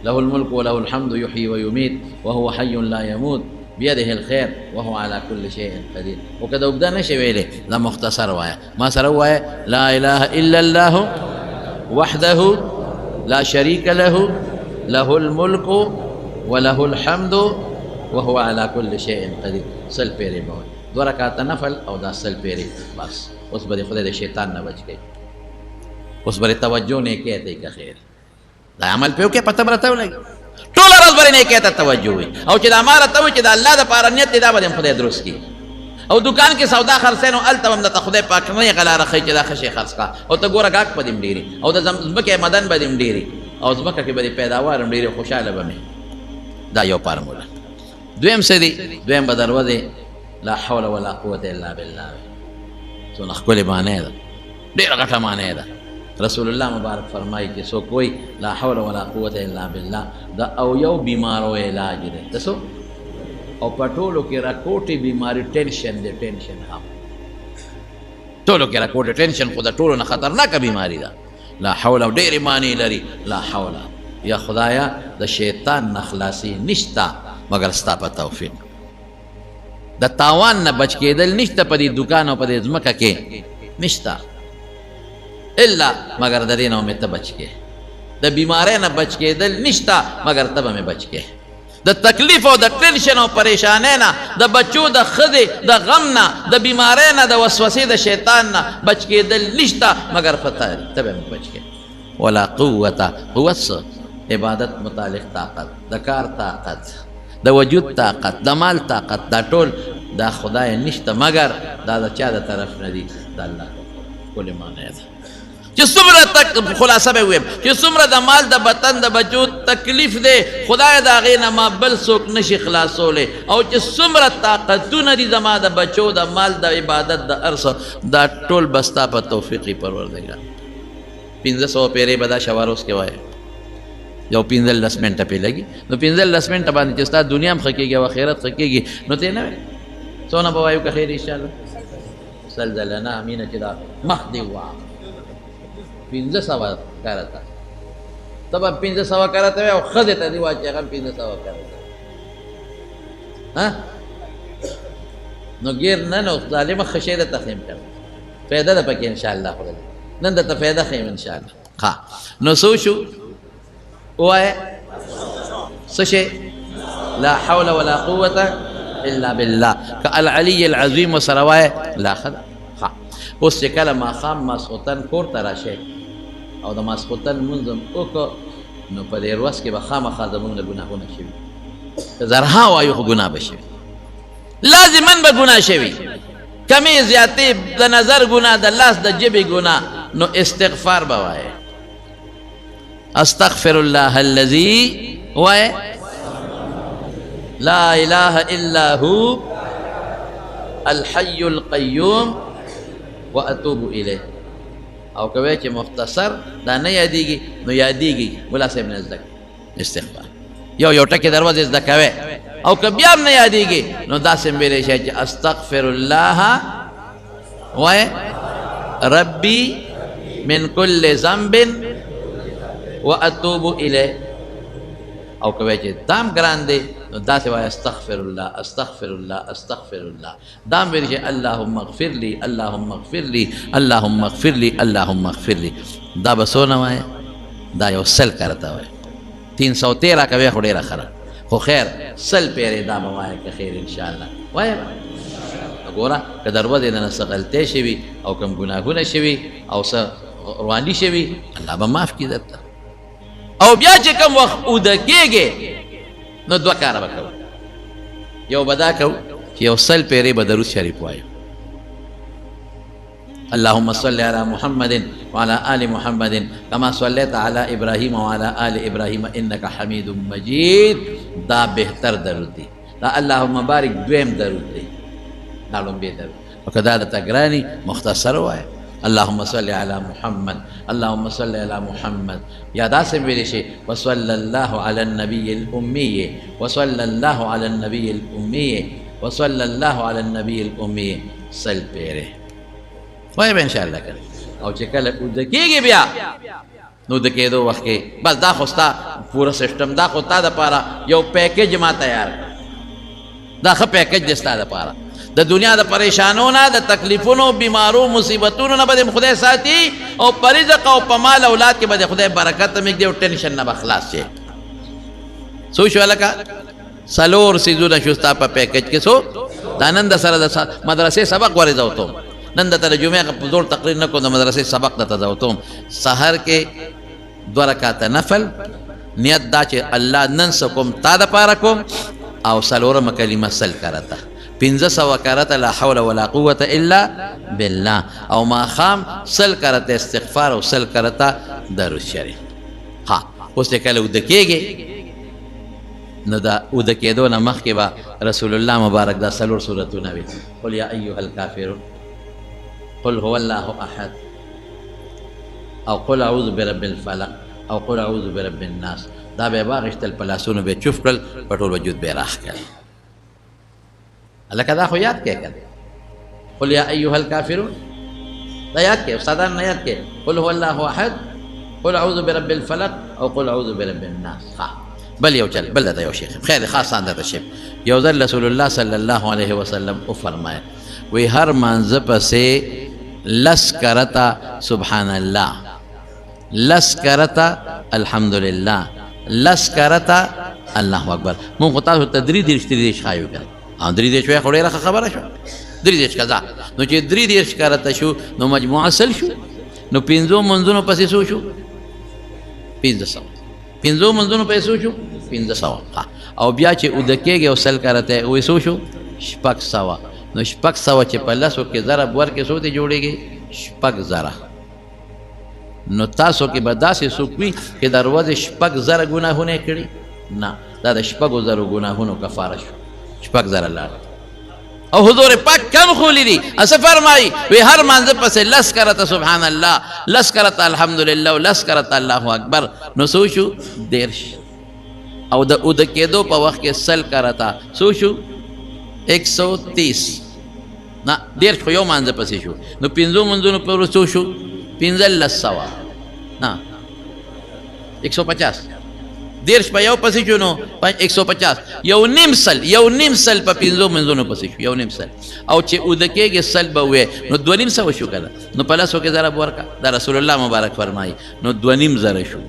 Speaker 1: له الملك وله الحمد يحيي ويميت وهو حي لا يموت بيده الخير وهو على كل شيء قدير. خو که د اوږده نه شي ویلی، دا مختصر وایه، ما سره ووایه، لا اله الا الله وحده لا شريك له، له الملك وله الحمد وهو على كل شيء قدير. 100 پیرې به وایي، 2 رکعته نفل او دا 100 پیرې. بس اوس به دې خدای د شیطان نه بچ کړي، اوس به دې توجه نیکۍ ته که خیر دا عمل پې وکړې، پته به راته ولګي، ټوله ورځ به دې نیکۍ ته توجه وي. او چې دا ما راته وایي چې د الله دپاره نیت دی، دا به دې هم خدای درست کړي. او دکان کې سودا خرڅې نو هلته هم درته خدای پاک نېغه لاره ښیي چې دا ښه شی خرڅ کړه، او ته ګوره ګاک به دې هم ډېري او د ځمکې مدن به دې هم ډېري او ځمکه کې به دې پیداوار هم ډېري، خوشحاله به مې. دا یو فارموله. دویم څه دي؟ دویم به دروازې لا حول ولا قوت الا بالله وي. څونه ښکلې معنی ده، ډېره غټه معنی ده. رسول الله مبارک فرمایي چې څوک وایي لا حول ولا قوت الا بالله د او یو بیمارو علاج دی. د څو؟ او په ټولو کې راکوټې بیماري ټینشن دی. ټینشن هم ټولو کې راکوټې ټینشن خو د ټولو نه خطرناکه بیماري ده. لا حول ډېرې معنی لري. لا حول یا خدایا د شیطان نه خلاصي نشته مګر ستا په توفیق. د تاوان نه بچ کېدل نشته په دې دکان او په دې ځمکه کې نشته الا مګر د دې نه مې ته بچ کې. د بیمارۍ نه بچ کېدل نشته مګر ته به مې بچ کې. د تکلیف او د ټینشن او پریشانۍ نه، د بچو د ښځې د غم نه، د بیمارۍ نه، د وسوسې د شیطان نه بچ کېدل نشته مګر په ته به مې بچ کې. ولا قوت، قوت څه؟ عبادت متعلق طاقت، د کار طاقت، د وجود طاقت، د مال طاقت، دا ټول دا خدای نشته مګر دا د چا د طرف نه دي؟ د الله ښکلې معنی ده. چې څومره تک خلاصه به ویم چې څومره د مال د وطن د بچو تکلیف دی خدای د هغې نه ما بل څوک نشي خلاصولی، او چې څومره طاقتونه دي زما د بچو د مال د عبادت د هر څه، دا ټول به ستا په توفیق وي پروردګار. 500 پیرې به دا شواروس کې وایې، یو 15 منټه پې لګي، نو 15 منټه باندې چې ستا دنیا هم ښه کېږي او آخرت ښه کېږي، نو ته نه وایې څونه به وایو که خیر انشاءالله؟ سل ځله نه مینه چې دا مخ دې ووهه 500 کرته، ته به 500 کرته وایې او ښځې ته دې وایې چې هغه هم 500 کرته. ها نو ګیر نه نو ظالمه ښه شی درته ښیم که نه، فایده ده پکې انشاءالله. خدای نن درته فایده ښیم انشاءالله. ښه نو څه وشو؟ ووایه څه شی؟ لا حول ولا قوة الا بالله. که العلی العظیم ورسره وایې لا ښه ده. ښه اوس چې کله ماښام ماسخوتن کور ته راشئ او د ماسخوتن لمونځ هم وکړو، نو په دې ورځ کې به خامخا زموږ نه ګناهونه شوي. که زرها وایو خو ګناه به شوي، لازما به ګناه شوي، کمې زیاتې د نظر ګناه، د لاس د ژبې ګناه، نو استغفار به وایې. استغفر الله الذي وایې لا اله الا هو الحي القيوم واتوب الیه. او که وایې چې مختصر دا نه یادېږي نو یادېږي ملا صاحب نه زده استغفار یو یو ټکی دروازې زده کوي. او که بیا هم نه یادېږي نو داسې هم ویلی شي چې استغفر الله وایې ربي من كل ذنب واتوب الیه. او که وایې چې دا هم ګران دی نو داسې وایې استغفر الله استغفر الله استغفر الله. دا هم ویلی شي اللهم اغفر لي اللهم اغفر لي اللهم اغفر لي اللهم اغفر لي. دا به څونه وایې؟ دا یو 100 کرته وایې، 313 کوې خو ډېره ښه ده، خو خیر 100 پیرې دا به وایې که خیر انشاءالله وایې به. ګوره که د ورځې دنه څه غلطۍ شوي او کوم ګناهونه شوي او څه رواني شوي الله به معاف کړي درته. او بیا چې کوم وخت اوده کېږې نو دوه کاره به کوو. یو به دا کوو چې یو 100 پیرې به درود شریف وایو، اللهم صل على محمد وعلى آل محمد كما صليت على إبراهيم وعلى آل إبراهيم إنك حميد مجيد. دا بهتر درود دی. دا اللهم بارک دویم درود دی، دا لومبی درود. او که دا درته ګراني مختصر ووایه اللهم صل على محمد اللهم صل على محمد. یا داسې ویلی شي وصلی الله على النبي الأمي وصلی الله على النبي الأمي وصلی الله على النبي الأمي 100 پیرې وایه به انشاءالله که. او چې کله اوده کېږي بیا نو د کېدو وخت کې بس دا خو ستا پوره سیسټم، دا خو تا دپاره یو پیکج ما تیار کړ، دا ښه پیکج دی ستا دپاره. د دنیا د پریشانو نه، د تکلیفونو، بیمارو، مصیبتونو نه به دې خدای ساتي، او په رزق او په مال اولاد کې به دې خدای برکت هم ږدي او ټینشن نه به خلاص شي. څو شو هلکه؟ 4 څیزونه شو ستا په پیکج کې. څو دا نن د سره د مدرسې سبق ورې زوتوم، نن درته د جمعې په زوړ تقریر نه کوم، د مدرسې سبق درته زوتوم. سحر کې 2 رکعته نفل، نیت دا چې الله نن څه کوم تا دپاره کوم، او 4مه کلمه 100 کرته. 500 کرته لا حول ولا قوت الا بالله، او ماښام 100 کرته استغفار او 100 کرته درود شریف. ها اوس چې کله اوده کېږي نو دا اوده کېدو نه مخکې به رسول الله مبارک دا څلور سورتونه وي: قل یا ایها الکافرون، قل هو الله احد، او قل اعوذ برب الفلق، او قل اعوذ برب الناس. دا به یې واخیستل، په لاسونو به یې چوف کړل، په ټول وجود به یې راښکل. هلکه دا خو یاد کړې که نه؟ قل یا ایها الکافرون دا یاد کړې، استادان نه یاد کړې. قل هو الله احد، قل اعوذ برب الفلق، او قل اعوذ برب الناس. ها بل یو چل، بل درته یو شیخ خیر خاصان درته شیخ. یو ځل رسول الله صلی الله علیه وسلم وفرمایل، وی هر مانځه پسې 10 کرته سبحان الله، 10 کرته الحمدلله، 10 کرته الله اکبر. مونږ خو تاسو ته 33 33 ښایو که نه؟ 33 وایي خو ډېره ښه خبره شوه، 33 قضا. نو چې 33 کرته شو نو مجموعه 100 شو، نو 5 منځونو پسې څو شو؟ 500. 5 منځونو پسې څو شو؟ 500. او بیا چې اوده کېږي او 100 کرته وایي څو شو؟ 600. نو 600 چې په 10 کې ضرب ورکړې څو ته جوړېږي؟ 6000. نو تاسو کې به داسې څوک وي چې د ورځې 6000 ګناهونه یې کړي؟ نه، دا د 6000 ګناهونو کفاره شو، 6000 لاړ. او حضور پاک کم خولي دي، څه فرمایي؟ وی هر مانځه پسې 10 کرته سبحان الله، 10 کرته الحمدلله، او 10 کرته الله اکبر. نو څو شو؟ 30. او د اوده کېدو په وخت کې 100 کرته څو شو؟ 130. نه، 30 خو یو مانځه پسې شو، نو 5 منځونو پر څو شو؟ 1500. نه، 150. 30 په یو پسې شو نو 150، 1.5، 1.5 په 5 منځونو پسې شو، 1.5. او چې اوده کېږي 100 به ووایې نو 250 شو که نه؟ نو په 10 کې ضرب ورکړه، دا رسول الله مبارک فرمایي، نو 2,500 شو.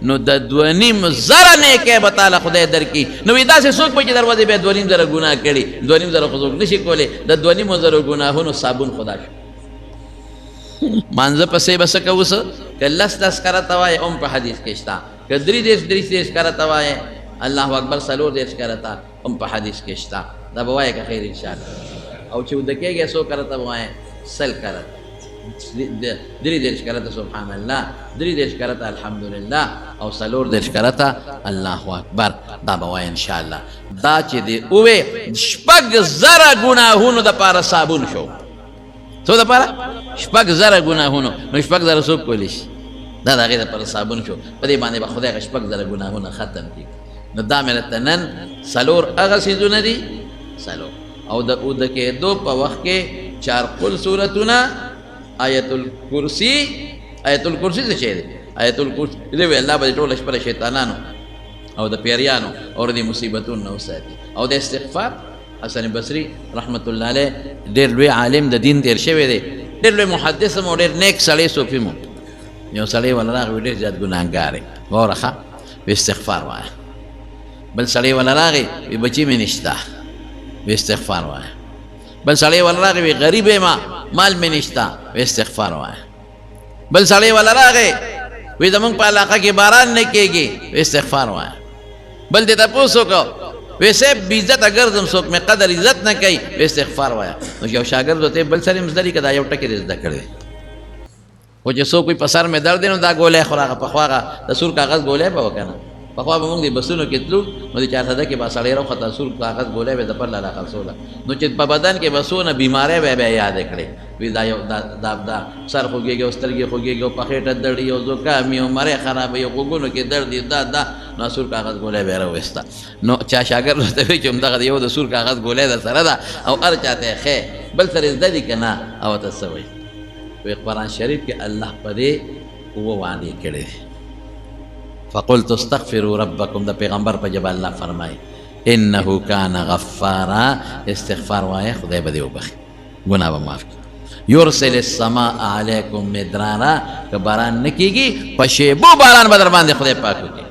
Speaker 1: نو د 2,500 نیکۍ به تاله خدای درکړي. نو وایي داسې څوک به چې دروازې بیا 2,500 ګناه کړي، 2,500 خو څوک نشي کولی، د 2,500 ګناهونو صابون خدا شو. مانځه پسې به څه کوو؟ څه که 10 10 کرته وایې هم په حدیث کې شته، که 33 33 کرته وایې الله اکبر 34 کرته هم په حدیث کې شته. دا به وایې که خیر انشاءالله. او چې اوده کېږې څو کرته به وایې؟ 100 کرته، 33 کرته سبحان الله، 33 کرته الحمدلله، او 34 کرته الله اکبر. دا به وایې انشاءالله. دا چې دې ووې 6000 ګناهونو دپاره صابون شو. څو دپاره؟ 6000 ګناهونو. نو 6000 څوک کولی شي؟ دا د هغې دپاره صابون شو. په دې باندې به خدای هغه 6000 ګناهونه ختم کړي. نو دا مې درته نن 4 هغه څیزونه دي، 4. او د اوده کېدو په وخت کې 4 قل سورتونه، آیت الکرسي. آیت الکرسي څه شی دی؟ آیت الکرسي دی وی الله به دې ټوله شپه د شیطانانو او د پیریانو او د مصیبتونو نه وساتي. او د استغفار، حسن بصري رحمت الله علیه ډېر لوی عالم د دین تېر شوی دی، ډېر لوی محدث هم او ډېر نیک سړی صوفي مو. یو سړی وله راغی، ډېر زیات ګناهګار دی، واوره ښه، وی استغفار وایه. بل سړی وله راغی، وی بچي مې نشته، وی استغفار وایه. بل سړی وله راغی، وی غریب یم، مال مې نشته، وی استغفار وایه. بل سړی وله راغی، وی زمونږ په علاقه کې باران نه کېږي، وی استغفار وایه. بل دې تپوس وکړو، وی صاحب بې عزته ګرځم، څوک مې قدر عزت نه کوي، وی استغفار وایه. نو یو شاګرد ورته بل سړی هم زده لري که دا یو ټکی دې زده کړی دی؟ خو چې څوک وي په سر مې درد دی نو دا ګولۍ خو راغه، پخوا هغه د سور کاغذ ګولۍ به وه که نه؟ پخوا به موږ د بسونو کې تلو نو د چارسده کې به سړی راوخته، سور کاغذ ګولۍ به یې د پر لاله خرڅوله. نو چې په بدن کې به څونه بیمارۍ به بیا یادې کړې، وی دا یو دا دا دا سر خوږېږي او سترګې خوږېږي او په خېټه دړي او زکام او مری خرابوي او غوږونو کې درد وي، دا دا نو سور کاغذ ګولۍ به یې راوایسته. نو چا شاګرد ورته وویل چې همدغه یو د سور کاغذ ګولۍ در سره ده او هر چا ته یې ښیې، بل سره یې زده دي که نه؟ او ورته څه وایي؟ وایي قرآن شریف کې الله په دې 7 وعدې کړې دي. فقلت استغفروا ربکم، د پیغمبر په ژبه الله فرمایي انه کان غفارا، استغفار وایه خدای به دې وبخښي، ګناه به معاف کړي. یرسل السماء علیکم مدرارا، که باران نه کېږي په شیبو باران به در باندې خدای پاک وکړي.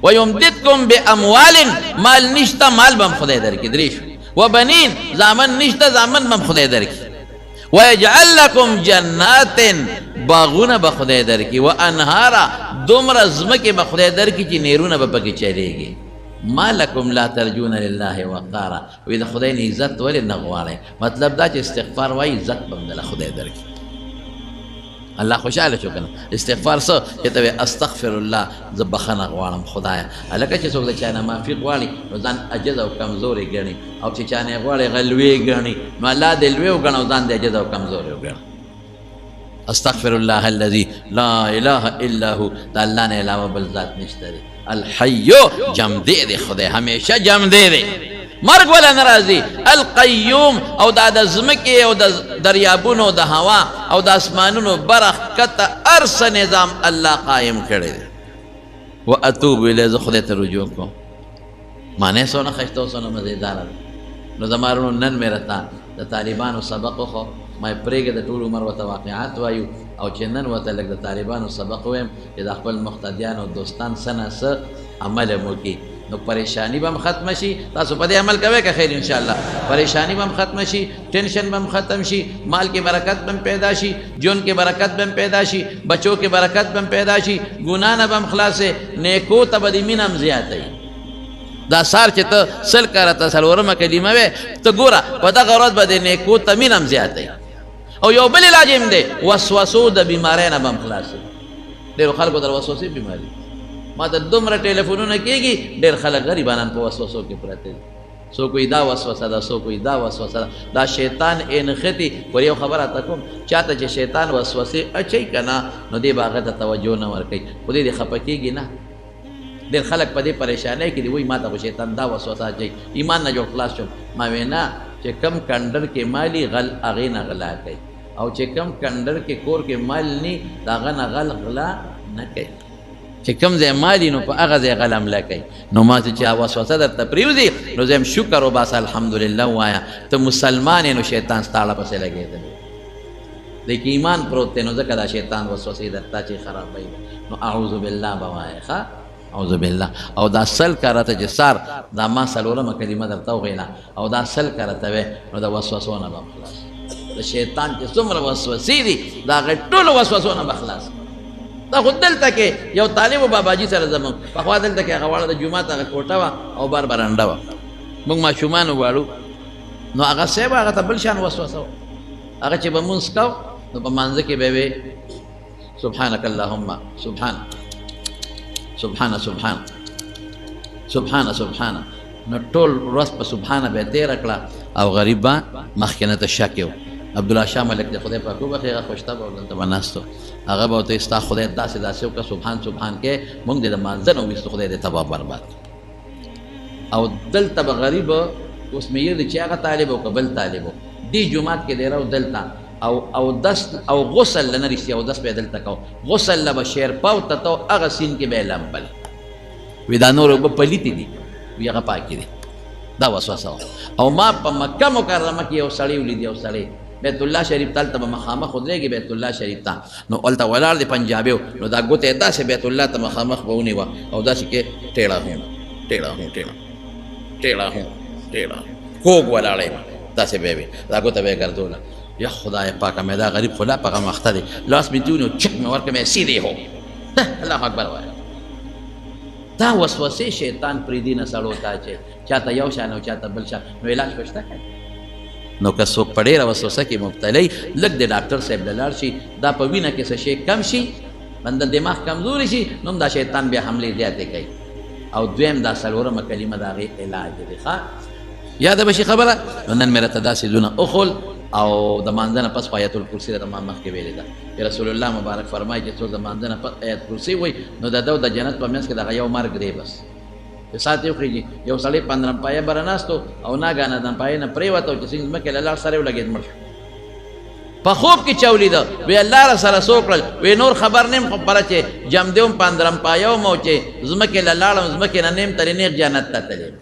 Speaker 1: ویمددکم باموال، مال نشته مال به هم خدای درکړي، 3 شو. وبنین، زامن نشته زامن به هم خدای درکړي. ویجعل لکم جنات، باغونه به خدای درکړي. وانهارا، دومره ځمکې به خدای درکړي چې نهرونه به پکې چلېږي. ما لکم لا ترجون لله وقارا، وی د خدای نه عزت ولې نه غواړئ؟ مطلب دا چې استغفار وایي عزت به هم دله خدای درکړي. الله خوشحاله شو کنه. استغفار څه چې ته وایې استغفر الله، زه بخښنه غواړم خدایه. هلکه چې څوک د چا نه معافي غواړي نو ځان عاجز او کمزوری ګڼي، او چې چا نه یې غواړي هغه لوی ګڼي، نو الله دې لوی وګڼه او ځان دې عاجز او کمزوری وګڼه. استغفر الله الذي لا اله الا هو، د الله نه علاوه بل ذات نشته دی. الحي جمدې دی خدای، همیشه جمدې دی، مرګ ولا نه راځي. القیوم، او دا د ځمکې او د دریابونو د هوا او د اسمانونو بره ښکته هر څه نظام الله قایم کړی دی. واتوب الیه، زه خدای ته رجوع کوم. معنی څونه ښایسته او څونه مزېداره ده. نو زما وروڼو نن مې راته د طالبانو سبق وښو، ما یې پرېږده د ټول عمر ورته واقعات وایو، او چې نن ورته لږ د طالبانو سبق ووایم چې دا خپل مقتدیان او دوستان څه نا څه عمل هم وکړي، نو پریشانی به هم ختمه شي. تاسو په دې عمل کوئ که خیر ان شاء الله؟ پریشانی به هم ختمه شي، ټینشن به هم ختم شي، مال کې برکت به هم پیدا شي، ژوند کې برکت به هم پیدا شي، بچو کې برکت به هم پیدا شي، ګناه نه به هم خلاصې، نیکو ته به دې مینه هم زیاته وي. دا سار چې ته 100 کرته څلورمه کلمه وې، ته ګوره په دغه ورځ به دې نیکو ته مینه هم زیاته وي. او یو بل علاج هم دی، وسوسو د بیمارۍ نه به هم خلاص وي. ډېرو خلکو در وسوسې بیماري، ما ته دومره ټلیفونونه کېږي، ډېر خلک غریبانان په وسوسو کې پراته دي. څوک وایي دا وسوسه ده، څوک وایي دا وسوسه ده، دا شیطان یې نښتي. خو یو خبره ته کوم، چاته چې شیطان وسوسې اچوي که نه، نو دې به هغه ته توجه نه ورکوي، خو دې دې خفه کېږي نه. ډېر خلک په دې پریشانۍ کې دي، وایي ما ته خو شیطان دا وسوسه اچوي، ایمان نه جوړ خلاص شوم. ما ویې نه، چې کم کنډر کې مالي غل هغې نه غلا کوي، او چې کم کنډر کې کور کې مال نی د هغه نه غل غلا نه کوي. چې کوم ځای مالي نو په هغه ځای غل حمله کوي. نو ما چې وسوسه درته پرېوځي نو زه هم شکر وباسه الحمدلله ووایه، ته مسلمان یې نو شیطان ستا اړه پسې لګېدلی دی، کې ایمان پروت دی، نو ځکه دا شیطان وسوسې درته چې خرابوي. نو اعوذ بالله به وایې، ښه اعوذ بالله. او دا 100 کرته چې سار دا ما څلورمه کلمه درته وغیله، او دا 100 کرته وې، نو د وسوسو نه به خلاص. د شیطان چې څومره وسوسې دي د هغې ټولو وسوسو نه به خلاص. دا خو دلته کې یو طالب و باباجي سره زموږ پخوا دلته کې هغه واړه د جومات هغه کوټه وه او بار برنډه وه، موږ ماشومان واړو، نو هغه صاحب هغه ته بل شان وسوسه وه. هغه چې به مونځ کو نو په مانځه کې به وې سبحانك اللهم سبحان سبحان سبحان سبحان سبحان، نو ټول ورځ په سبحان به تېره کړه. او غریب به مخکې نه ته شک یو. عبدالله شاه ملک د خدای پاک وبخښي، هغه خوشته به دلته به ناست و، هغه به ورته ستا خدای داسې داسې وکړه سبحان سبحان کې موږ دې د مانځه نه وویستو، خدای دې تباه برباد کړ. او دلته به غریب اوس مې یې چې هغه طالب او که بل طالب و، دې جومات کې دی راو دلته، او اودس او غسل له نه رښتیا اودس به یې دلته کو، غسل له به شیرپاو ته ته هغه سیند کې به یې لمبل، وی دا نور اوبه پلیتې دي، وی هغه پاکې دي. دا وسوسه وه. او ما په مکه مکرمه کې یو سړی ولید، یو سړی بیت الله شریف ته هلته به مخامخ ودرېږي بیت الله شریف ته، نو هلته ولاړ دی پنجابی و، نو دا ګوته یې داسې بیت الله ته مخامخ به ونیوه او داسې کې ټېړه هون ټېړه هون ټېړه ټېړه هون ټېړه کوږ ولاړ یم داسې به یې وي، دا ګوته به یې ګرځوله. یا خدای پاکه مې دا غریب خو لا په غم اخته دی، لاس مې ترې ونیو چک مې ورکړ، مې سیدې هو الله اکبر وایه. دا وسوسې شیطان پرېږدي نه سړو ته چې چاته یو شان او چاته بل شان، نو علاج خو شته که نو که څوک په ډېره وسوسه کې مبتلا وي، لږ د ډاکټر صاحب له لاړ شي، دا په وینه کې څه شی کم شي، بنده دماغ کمزوري شي، نو هم دا شیطان بیا حملې زیاتې کوي. او دویم دا څلورمه کلمه د هغې علاج دی. ښه یاده به شي خبره. نو نن مې راته دا څیزونه وښول. او د مانځه نه پس خو آیت الکرسي راته ما مخکې ویلې ده چې رسول الله مبارک فرمایي چې څوک د مانځه نه پس آیت کرسي وایي نو د ده او د جنت په منځ کې دغه یو مرګ دی بس. چې ساعت یې وخېږي، یو سړی په اندرمپایه بره ناست و او ناګهانه د پایې نه پرېوت او چې څنګه ځمکې له لاړ سره یې ولګېد مړ شو. په خوب کې چا ولیده، وی الله را سره څه وکړل؟ وی نور خبر نه یم خو بره چې جمدې وم په اندرمپایه وم او چې ځمکې له لاړم ځمکې نه نه یم تللی نېغ جنت ته تللی یم،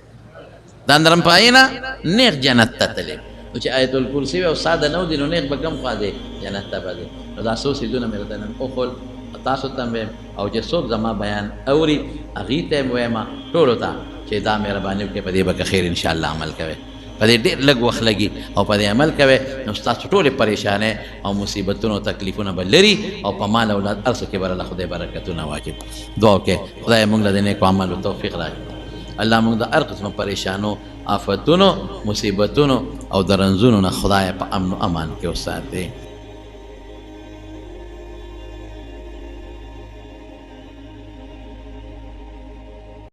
Speaker 1: د اندرمپایې نه نېغ جنت ته تللی. نو چې آیت الکرسي وي او ساده نه وځي نو نېغ به کوم خوا ځې؟ جنت ته به ځې. نو دا څو څیزونه مې درته نن وښول، تاسو ته هم وایم او چې څوک زما بیان اوري هغوی ته هم وایم، ټولو ته چې دا مهرباني وکړئ په دې به که خیر انشاءالله عمل کوئ. په دې ډېر لږ وخت لګي او په دې عمل کوئ نو ستاسو ټولې پریشانۍ او مصیبتونه او تکلیفونه به لري او په مال اولاد هر څه کې به له خدای برکتونه واچوي. دعا وکړئ خدای موږ له د نیکو عملو توفیق راکړي. الله موږ د هر قسمه پریشانو، آفتونو، مصیبتونو او د رنځونو نه خدای په امن او امان کې وساتي.